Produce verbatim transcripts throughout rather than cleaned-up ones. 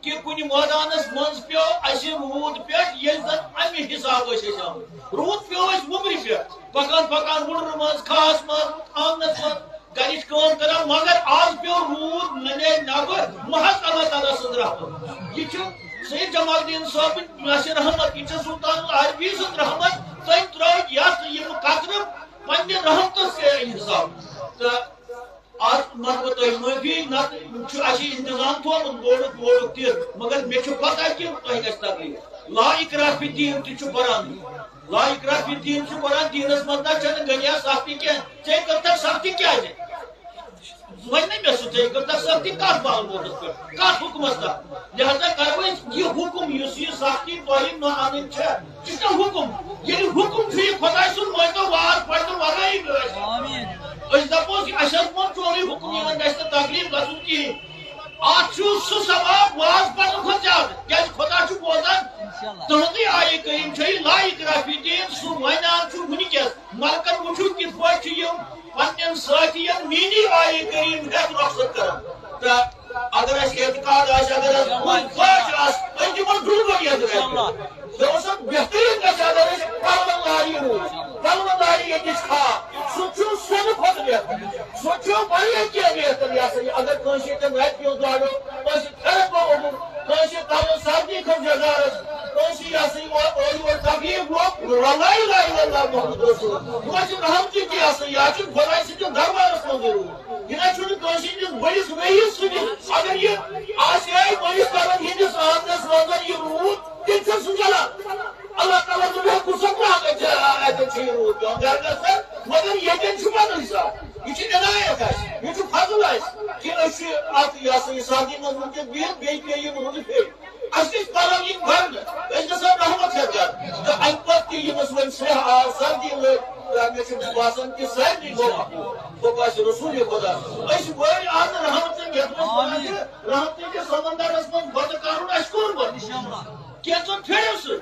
کہِ کُنہِ مٲدانس منٛز پیوٚو اَسہِ روٗد پٮ۪ٹھ، ییٚلہِ زن اَمہِ حساب ٲسۍ أسۍ آمٕتۍ۔ روٗد پیوٚو اَسہِ وُمرِ پٮ۪ٹھ، پکان پکان وُڈرٕ منٛز، کھاہس منٛز، آنٛگنس منٛز، گرِچ کٲم کران، مگر آز پیوٚو روٗد ننے نبہٕ، محض اللہ تعالیٰ سٕنٛز رحمت۔ یہِ چھُ سید جمال الدین صٲبٕنۍ یۄس یہِ رحمت، یہِ چھِ سلطان العربی سٕنٛز رحمت۔ تٔمۍ ترٲوۍ یتھ یِم قطرٕ پننہِ رحمتس سۭتۍ حساب۔ تہٕ آز منٛگہٕ بہٕ تۄہہِ معٲفی، نتہٕ چھُ اَسہِ انتظام تھوٚومُت بوٚڑُک بوٚڑُک تہِ، مگر مےٚ چھُ پتہ کہِ تۄہہِ گژھِ تکلیٖف۔ لا اکراہ فی الدین تہِ چھُ پران، لا اکراہ فی الدین چھُ پران، دیٖنس منٛز نہ چھَنہٕ گنیا سختی کینٛہہ۔ ژےٚ کٔرتھَکھ سختی کیٛازِ؟ وۄنۍ نہٕ مےٚ سۭتۍ، ژےٚ کٔرتھَکھ سختی کَتھ باغ بوٹس پٮ۪ٹھ، کَتھ حُکمس تحت؟ لہذا کرو أسۍ یہِ حُکم، یُس یہِ سختی تۄہہِ نہ اَنٕنۍ چھےٚ، یہِ چھُ حُکُم۔ ییٚلہِ حُکُم چھُ یہِ خۄداے سُنٛد، مٲنۍتو واز پرنہٕ ورٲیی گٔے اَسہِ۔ أسۍ دَپوس، یہِ اَسہِ حظ ووٚن چورُے حُکُم، یِمن گژھِ نہٕ تکلیٖف گژھُن کِہیٖنۍ۔ اَتھ چھُ سُہ ثواب واز پرنہٕ کھۄتہٕ زیادٕ، کیٛازِ خۄدا چھُ بوزان۔ تُہٕنٛدٕے آیہِ کریٖم چھےٚ یہِ لا اکراہ فی الدین، سُہ وَنان چھُ وٕنکیٚس۔ ملکن وٕچھِو کِتھ پٲٹھۍ چھِ یِم پننٮ۪ن سٲتھین میٖنی آیہِ کریٖم ہٮ۪تھ رۄخصت کران۔ تہٕ اگر اَسہِ اعتقاد آسہِ، اگر اَسہِ کُنہِ خواہش آسہِ، أسۍ دِمو ڈُلہٕ گۄڈٕ یَتھ رٮ۪تہِ۔ دوستو، بہتریٖن گژھِ اگر أسۍ پلون لاری روٗد، پلون لاری ییٚتِچ کھا، سُہ چھُ سۄنہٕ کھۄتہٕ بہتر، سُہ چھُ واریاہ کینٛہہ بہتر۔ یہِ ہسا یہِ اگر کٲنٛسہِ ییٚتٮ۪ن رَبہِ پیوٚو دورٕ، کٲنٛسہِ پھٮ۪رن گوٚو اوٚبُر، کٲنٛسہِ تَلہٕ سردی کھٔژ یَزارَس، کٲنٛسہِ یہِ ہسا یہِ اورٕ یورٕ تکلیٖف گوٚو، لا اله الا اللہ محمد رسول۔ یہِ ما چھِ رحمتٕچ یہِ ہسا یہِ، یہِ چھُ خۄداے سٕنٛدِس دربارَس منٛز ضروٗر۔ یہِ نہ چھُنہٕ کٲنٛسہِ ہٕنٛدِس بٔڑِس رٔیٖس سٕنٛدِس۔ اگر یہِ آسہِ ہے بٔڑِس کرن ہٕنٛدِس آنٛگنَس منٛز یہِ روٗد، تیٚلہِ چھُ سُہ چلان۔ اللہ تعالیٰ دوٚپ، ہے، کُس اکھ اَتہِ چھُ، اَتہِ چھُ یہِ روٗد پٮ۪وان گرٕ گژھان، مگر ییٚتٮ۪ن چھُ بدل حساب۔ یہِ چھُ عنایت اَسہِ، یہِ چھُ فضل اَسہِ کہِ أسۍ چھِ اَتھ، یہِ ہسا یہِ سردی منٛز وٕنکیٚس بِہِتھ، بیٚیہِ پیٚیہِ یِم روٗدٕ پھیٚرۍ۔ اَسہِ گژھِ پَلو یِنۍ بَرنہٕ، أسۍ گژھو رحمت ہٮ۪تھ گرٕ۔ تہٕ اَمہِ پَتہٕ تہِ یِم اَسہِ وۄنۍ سرٛیٚہہ آو، سردی لٔج، تہٕ مےٚ چھُ باسان کہِ سارنٕے گوٚو اَکُے، گوٚو اَسہِ رسوٗلِ خۄدا۔ أسۍ وٲتۍ آز رحمتن یَتھ منٛز وَنان چھِ، رحمتہٕ کِس سمندرس منٛز بتہٕ کرُن اَسہِ کوٚرمُت۔ کینٛژن پھِرِو سُہ۔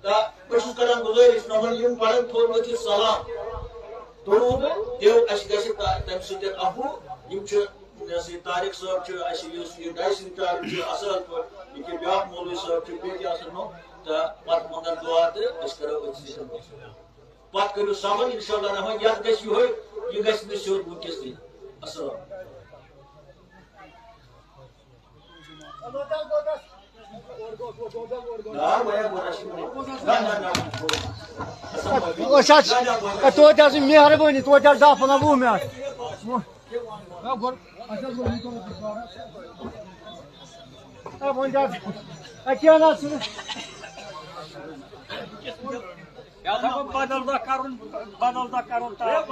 تہٕ بہٕ چھُس کران گُزٲرِش، نمبر یِم پرن تھوٚد ؤتھِتھ سلام۔ تُلو بہٕ، دیو اَسہِ گژھِ تا-، تَمہِ سۭتۍ عفو۔ یِم چھِ، یہِ ہسا یہِ طارق صٲب چھُ، اَسہِ یُس یہِ ڈایسِنگ ٹاوُن چھُ، اَصٕل پٲٹھۍ، یہِ کہِ بیٛاکھ مولوی صٲب چھُ، بیٚیہِ تہِ آسن نہٕ، تہٕ پتہٕ منٛگن دُعا تہٕ أسۍ کرو أتھۍ سۭتۍ۔ پتہٕ کٔرِو صبر، انشاءاللہ رحمان، یتھ گژھِ یِہوٚے، یہِ گژھِ نہٕ سیوٚد وٕنکیٚس کینٛہہ۔ السلام۔ نہ، وۄنۍ ہا گوٚو رَش۔ نہ، نہ، نہ۔ السلام علیکم۔ أسۍ حظ، نہ، نہ، وۄنۍ۔ اے، توتہِ حظ چھِ مہربٲنی، توتہِ حظ دَہ پنٛداہ وُہ منٹ۔ اے، گۄڈٕ، اَسہِ حظ گوٚو یہِ اے، وۄنۍ کیٛاہ؟ اے، کینٛہہ نہ حظ چھُنہٕ۔ یہِ ہسا گوٚو بدل دۄہ کرُن، بدل دۄہ کرُن تہٕ۔